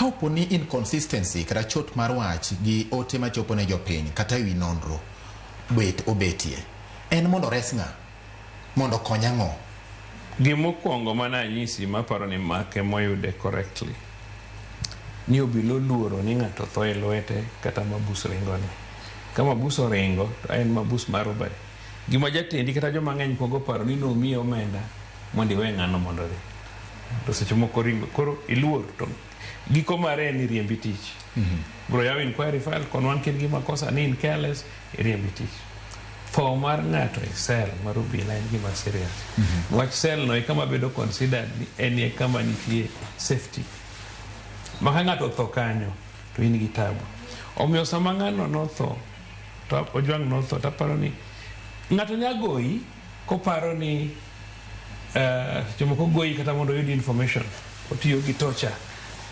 Ka opo ni inconsistency kata chot mar wach gi ote machopo ne jopiny kata ewi nonro bet obetie, en mondo ores ng'a? Mondo okony ang'o? Gimokwongo mana anyisi maparo ni make moyude correctly ni obila oluoro ni ng'ato tho e lwete kata mabus ringone. Ka mabus oringo to en mabus mar robbery. Gima jatendi kata joma ng'eny kuongo paro ni nomiyi omenda mondo iwe ng'ano mondo odhi. To seche moko ringo koro iluor to giko mare en ni riembi tich. Bro yaw inquiry file konwang' kin gi makosa ni in careless iriembi tich. Tho mar ng'ato e cell mar obila en gima serious. Wach cell no e kama bedo considered ni en e kama nitie safety. Ma ka ng'ato otho kanyo to in gi tabu. Omiyo sama ng'ano notho to Ojwang' notho taparo ni ng'ato nya goyi koparo ni seche moko goyi kata mondo oyud information otiyo gi torture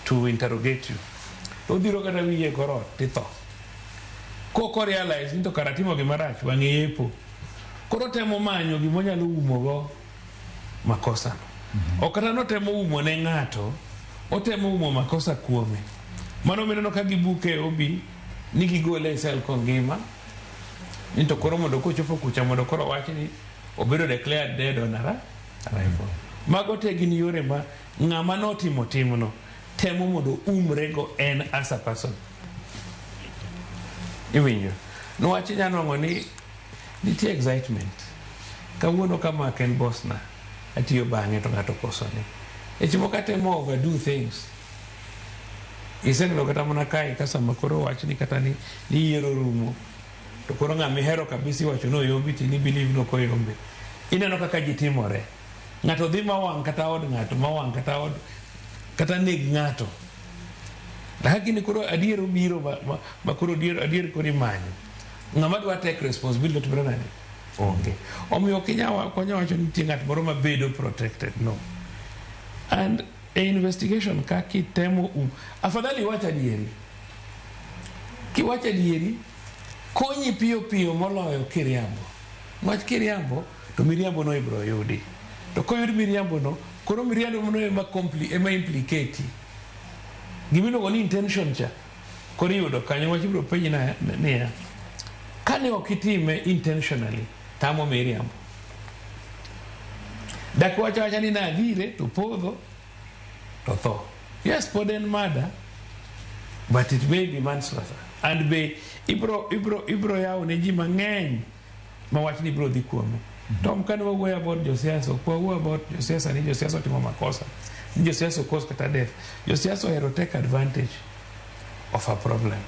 to interrogate you. To odhiro kata wiyi e kor ot titho. Kok realize ni to kara timo gima rach wang'e yepo. Koro otemo manyo gima onyalo umo go makosa no. Ok kata notemo umo ne ng'ato, otemo umo makosa kuome. Mano mineno ka gibuke obi ni gigole e cell kongima ni to koro mondo kochopo kucha mondo koro wach ni obedo declared dead on arrival. Mago te gin yore ma ng'ama notimo timno temo mondo umrego en as a person. Iwinjo? Niwach inya nwang'o ni nitie excitement. Kawuono kama en boss na, atiyo bang'e to ng'ato kosone. Seche moko atemo overdo things. Iseneno kata mana kae ka sama koro wachni kata ni yiero rumo to koro ng'ama ihero kabisa iwacho ni oyombi to in i believe ni ok oyombe. Ineno kaka ji timore. Ng'ato dhi mawang' kata od ng'ato mawang' kata od kata neg ng'ato. Lakini koro adier obiro ma koro adier koro imanyo. Ng'ama dwa take responsibility timore nade? Onge. Omiyo ok inyal wacho ni nitie ng'at moro mabedo protected. No. And e investigation ka kitemo afadhali iwach adieri. Kiwacho adieri, konyi piyo piyo moloyo kiriambo. Wach kiriambo to miriambo no ibiro yudi. To koyud miriambo no, koro miriambo no ema ema implicate. Gimiluongo ni intention cha koro iyudo kanyo wach ibiro penji niya kane ok itime intentionally tamo miriambo. Dak wacho awacha ni nadhire to podho to tho. Yes, pod en murder, but it may be manslaughter. And be ibro yawo ne ji mang'eny ma wachni ibro dhi kuome. Tom kane wawuoyo about josiasa, ok wawuoyo about josiasa ni josiasa otimo makosa, ni josiasa cause kata death. Josiasa ohero take advantage of a problem.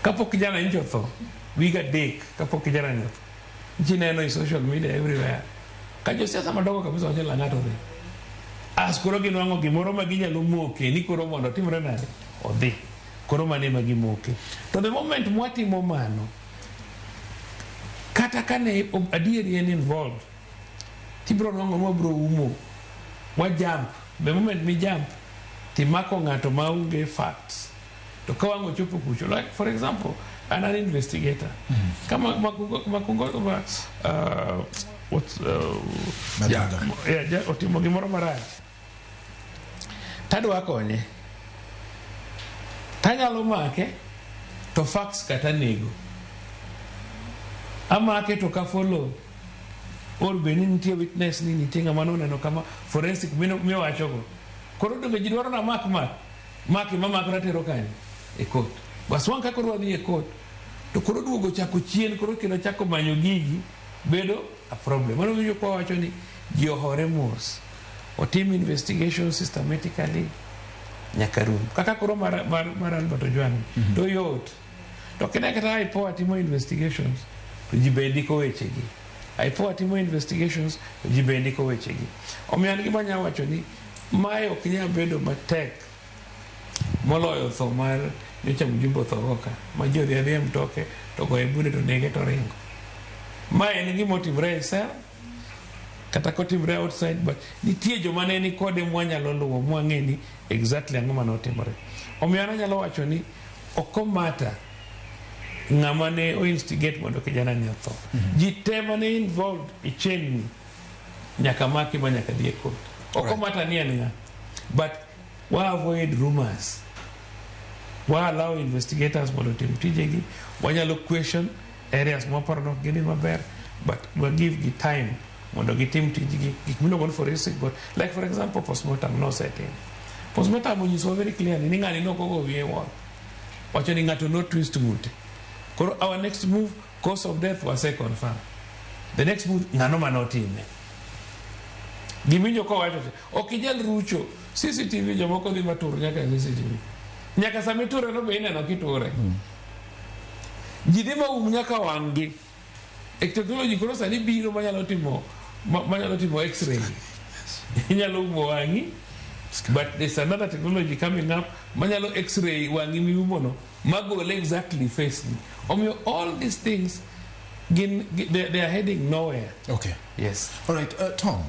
Kapok kijana nyocha otho, wig 3 kapok kijana ni otho, ji neno e social media everywhere. Ka josiasa madongo kabisa wacho Lang'ato odhi. As koro ginwang'o gimoro ma ginyalo moke ni koro mondo otimre nade? Odhi. Koro mano ema gimoke. To the moment mwatimo mano, kata kane adieri en involved, tibiro nwang'o ni wabiro umo, wa jump. The moment mi jump, timako ng'ato maonge facts. To ka wang' ochopo kucho, like for example, an an investigator. Kama Makungo ma, what, Madhanga. Yeah, otimo gimoro marach. Tadwa konye. Tanyalo make to facts kata nego. Amake to ka follow or be ni nitie witness ni nitie ng'ama noneno kama forensic miwachogo. Koro donge ji dwaro na mak mak maki ma mak ratero kanye e court. Bas wang' ka koro wadhi e court to koro duogo chako chien koro kendo chako manyo gigi bedo a problem. Mano winjo kwa wacho ni ji ohore mos. Otim investigation systematically nyaka rum. Kaka koro mar Albert Ojwang' to yot. To kine kata IPOA timo investigations to ji be ndiko wechegi. IPOA timo investigations to ji be ndiko wechegi. Omiyo an gima anyalo wacho ni mae ok nyal bedo matek moloyo tho mar nyocha mjumbe otho ka ma ji odhi adhiya e mtoke to goye bunde to nege to ringo. Ma en gima otimre e cell kata kotimre outside but nitie joma ne ni kode mwanyalo luwo mwang'e ni exactly ang'o mane otimore. Omiyo an anyalo wacho ni ok omata ng'ama ne o instigate mondo kijana ni otho. Ji te mane involved e chain ni nyaka maki ma nyaka dhi e court. Ok omata ni en ng'a. But wa avoid rumors. Wa allow investigators mondo otim tijegi. Wanyalo question areas mwaparo ni ok gidhi maber, but wa give gi time mondo gitim tijgi. Gik miluongo ni forensic got, like for example, postmortem nosetim. Postmortem onyisowa very clearly ni ng'ani nokogo wiye wall. Wacho ni ng'ato no twist ng'ute. Koro our next move, cause of death wase confirm. The next move, ng'ano manotime. Gimiwinjo kowacho cha, ok inyal rucho CCTV. Jomoko dhi matur nyaka e CCTV. Nyaka sama iture no be ineno kiture. Ji dhi maum nyaka wang'gi. E technology koro sani biro manyalo timo x-ray. Inyalo umo wang'i, but there's another technology coming up manyalo x-ray wang'i miumo no magole exactly face ni. Omiyo all these things gin they are heading nowhere. Okay. Yes. All right, Tom.